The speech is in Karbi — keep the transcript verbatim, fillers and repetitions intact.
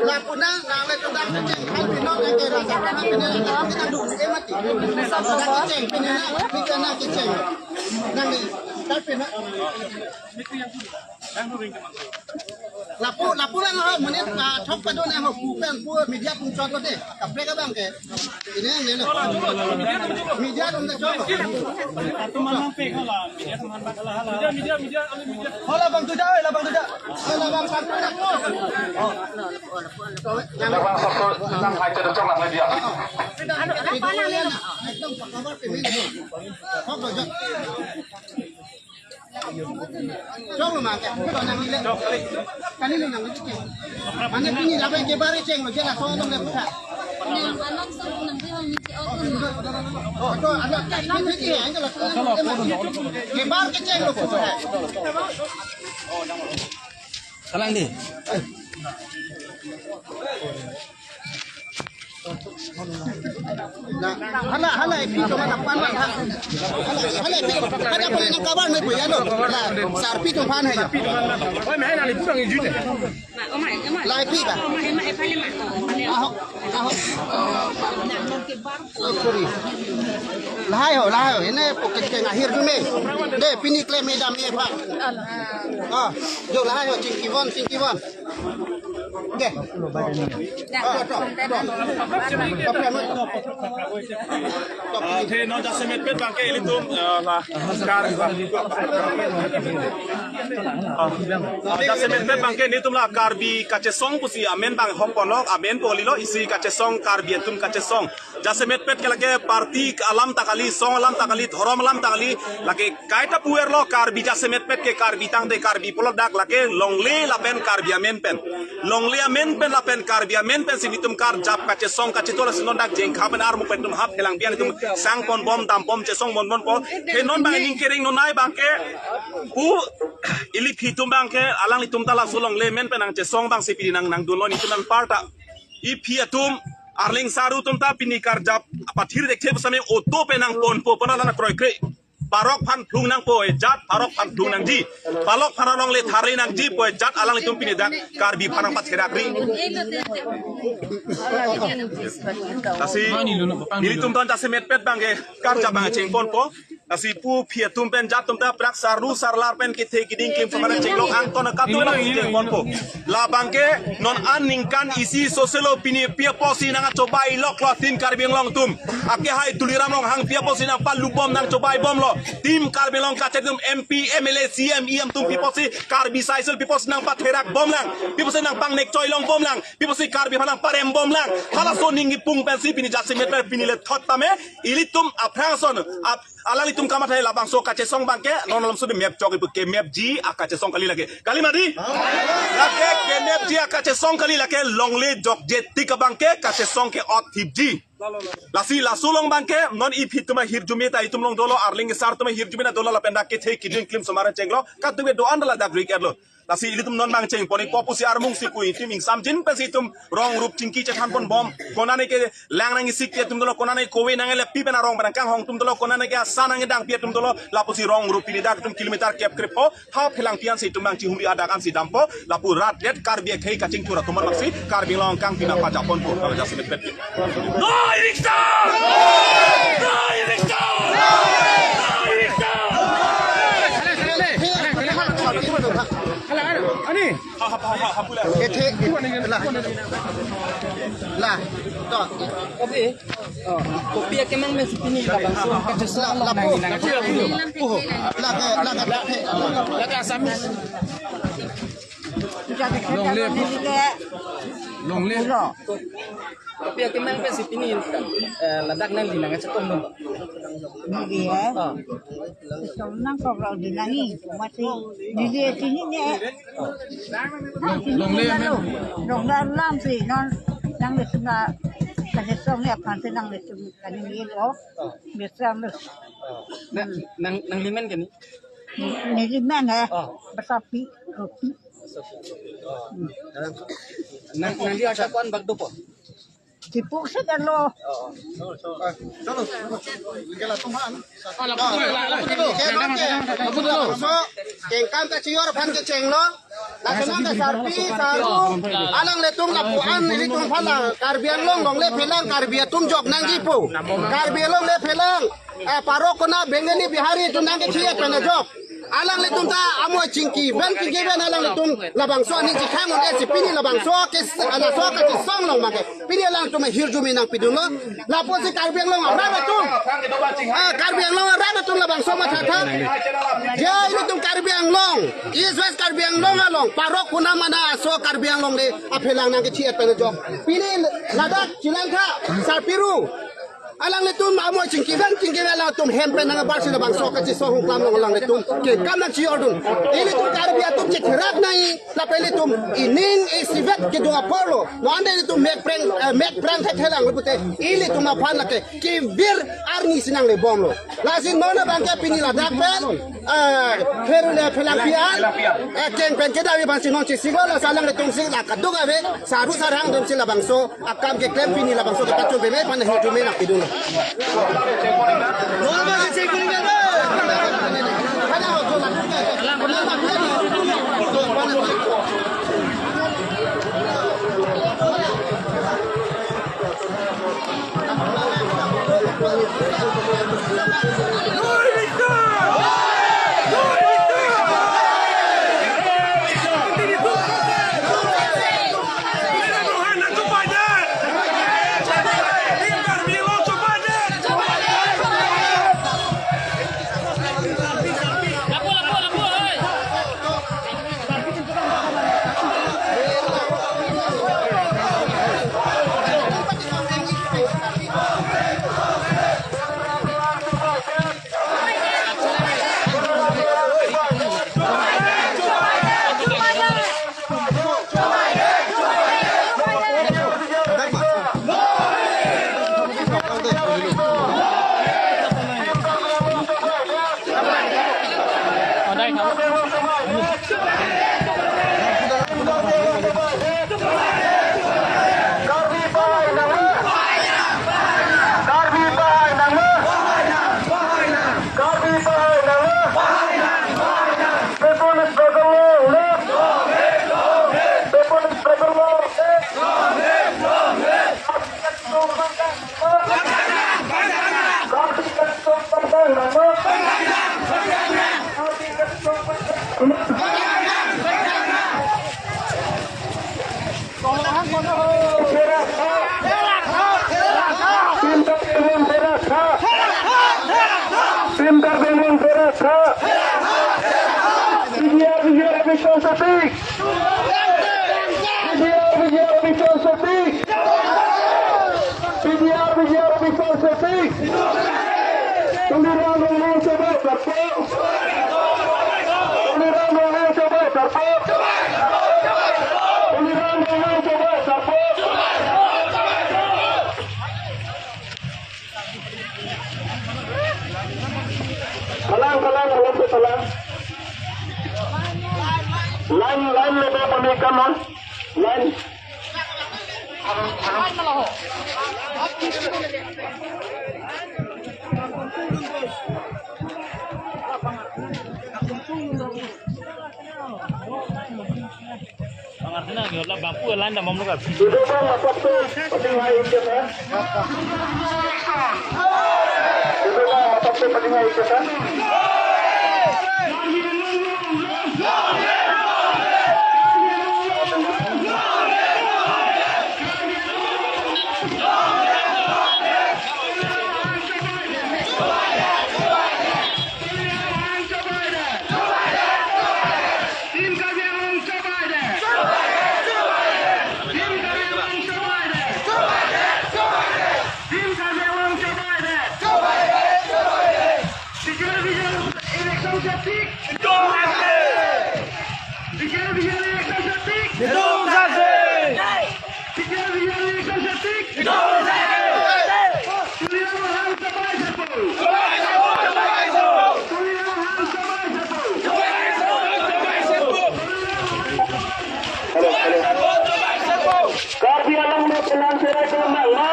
Lapu na, nang le tudak kecheng, kan pinot nang ke rasa, kan pinot nang ke rasa, kan pinot nang ke rasa, kan pinot nang ke rasa. Nang le, kan pinot. Lapu, lapu lang ho, monit, ah, thok padun ho, pu pen, pu media pun chot lo de. Kaprek abang ke. Ini yang nelo. Media dong de chot. Hala bang tuja, hala bang tuja. Hala bang satu nak. Yang bang satu nang hai cedok lang media. Ekdom pakabar pini. Hok lo jok. Chok lo ma ke, chok nang le. Kali lo nang le. Mane pini la bai ke bare cheng lo, je la so dong le putha. Nang anam sa nang bai hong ni ke o. Oh, to ada kan ni ke ang la so dong le. Ke bar ke cheng lo putha. Kalang di. Na, hala, hala, epi to mana pan pan ha. Hala, hala, epi, hala, hala, nang kabar nai puya lo. La, sarpi to pan hai. Oi, main ali purang ijute. La, epi ba. Aho, aho. Oh, sorry. Lahai ho, lahai ho. Ini pocket ke ngahir tu me. De, pini klem me dam me pa. Ah, jo lahai ho, chingki von, chingki von. Oke. Ah, to, to. Ah, the non jasemetpet abangke ilitum, eh, la kar, ah, jasemetpet abangke nelitum la Karbi kachesong pusi amen abang hok ponlok, amen po kalilo, isi kachesong, Karbi atum kachesong. Jasemetpet ke lake party alam ta kali, song alam ta kali, dhorom alam ta kali, lake kaita puer lo Karbi jasemetpet ke Karbi tangte Karbi pulo dak lake longle lapen Karbi amen pen. Longle amen pen lapen Karbi amen pensi nelitum karjap kachesong kachito lasi non dak jengkha pen armu pen itum hap helang biang itum sang pon bom dam bom chesong pon bom po. He non abang ning kering nonai abangke pu ili aphi atum abangke alanglitum ta laso longle amen pen nangchesong abangsi pini nang nangdunlo nelitum nang parta. Aphi atum, Arleng sar atum ta pini karjap apathir dekthe pusame auto pen nang ponpo pona lana kroikre. Parok aphan phlung nangpo, eh, jat parok aphan phlung nangji. Parok aphan alongle tharle nangji pu, eh, jat alanglitum pini dak Karbi aphan nangpatherak ri. Lasi nelitum ta jasemetpet abangke karjap abang cheng ponpo. Lasi pu aphi atum pen jat atum ta prak sarlu sarlar pen kethe keding kim samana chenglok angton akatu na cheng ponpo. Labangke non an ningkan isi soselo pini pi apotsi nangchobai loklo tin Karbi Anglong atum. Ake hai Tuliram Ronghang pi apotsi nangpalu bom nangchobai bomlo. Tim Karbi Anglong kachet atum M P, M L A, C M, E M atum pi apotsi Karbi saisel pi apotsi nangpatherak bomlang. Pi apotsi nangpangnek choi long bomlang. Pi apotsi Karbi aphan nangparem bomlang. Halaso ning kipung pensi pini jasemetpet pini le thot tame. Ilitum aphrang ason, ap-, alanglitum kamathai labangso kachesong abangke, non alam sudi map chok ipu kemapji akachesong kali lake. Kali mati? Lake kemapji akachesong kali lake longle jokje tik abangke kachesong ke-ot thipji. Lasi laso along abangke, non aphi atum ahirjume ta itum along dolo, Arleng sar atum ahirjume ta dolo lapen dak kethe keding klim samana chenglo, katuke do-an ladak rik etlo. Lasi ilitum non abang cheng pon-ikpo pusi armung si pu itum ingsamjin pensi itum rong rup chingki chethan pon bom. Konane ke lang nang isik pi atum dolo, konane kove nang elepi pen arong pen nangkanghong atum dolo, konane ke asa nangkedang pi atum dolo, lapusi rong rup pini dak itum kilometer kep kreppo, ha phelang pian si itum nang chihumri adak ansi dampo, lapu rat det Karbi akhei kachingthur atum abangsi, Karbi Anglong kangpi nangpajapponpo, kami jasemetpet. No eviction! No eviction! No eviction! Ani. Ethe, la, la, to. Kopi, oh, kopi akemang pensi pini labangso kachesong la, la, nang, nang, oh, la, la, la, la, la, Assamese. Longle. Longle. Kopi akemang pensi pini, eh, ladak nangli nangchetong dun. Neli, eh? Ah. Chetong nangkok lo di nangji, mati. Neli sini ni, eh. Long, longle amen. Longle alam si, non, nanglitum la, kachesong ni aphan si nanglitum kaningje lo. Ah. Biasa lo. Ah. Nang, nang, nanglimen keni? Neli men, eh. Ah. Bersapi, kopi. Ah. Nang, nangli asa ko-an bak dopo? Sipuk si kan lo. Chalo, chalo. Kela tuman. Ah, lapu dulu, la, lapu dulu. Kela ke. Lapu dulu. So, kengkam kachijor aphan kechenglo. Lason ke sarpi, sarung, alanglitum lapu-an ilitum aphan la Karbi Anglong longle phelang Karbi atum jok nangjipo. Karbi Anglong le phelang, eh, parok kona Bengali Bihari atum nangkechi-et pen ajok. Alanglitum ta amo chingki ven chingki ven alanglitum labangso aning chikhang un-e si pini labangso ke, laso kachesong along make. Pini alangtum ahirjume nangpidunlo. Lapusi Karbi Anglong arat atum, ah, Karbi Anglong arat atum labangso mathatha. Jai ilitum Karbi Anglong, East West Karbi Anglong along parok kona mana aso Karbi Anglong le aphelang nangkechi-et pen ajok. Pini ladak chelangtha sarpi ru. Alanglitum amo chingki ven chingki ven alanglitum hem pen nangbar si labangso kachesong ahong klam along alanglitum kengkam nangchi-ordun. Ilitum Karbi atum chetherak nai, lapen ilitum ining isivet kedung apor lo. Non ante ilitum mek preng, eh, mek preng thethelang lo pute ilitum aphan lake kevir arni si nanglebomlo. Lasi non abangke pini ladak pen, eh, pherule phelangpi an, eh, keng pen kedavi aphan si non chesik lo, laso alanglitum si la kaduk ave, saru sarhang atum si labangso akam keklem pini labangso kepachun peme aphan ahirjume nangpidun. People struggle long live. People struggle long live. Tim Karbi Anglong Serakha. Tim Karbi Anglong Serakha. P G R, P G R, eviction seti. P G R, P G R, eviction seti. P G R, P G R, eviction seti. Tuliram Ronghang chobai sarpo. Tuliram Ronghang chobai sarpo. Tuliram Ronghang chobai sarpo. Phalang, phalang, phalang, phalang. Line, line level kami kanon. Line. Bang Arjuna, nyo la bangku line dam bom lo ka. Duduk bang, masak tu, penting hai ikut, ha? Duduk bang, masak tu, penting hai ikut, ha? Tim Karbi Anglong chobai det. Tim Karbi Anglong chobai det. Tim Karbi Anglong chobai det. P G R, P G R election seti. P G R, P G R election seti. P G R, P G R election seti. Tuliram Ronghang chobai sarpo. Tuliram Ronghang chobai sarpo. Hello, hello. Karbi Anglong le penang serai nangma.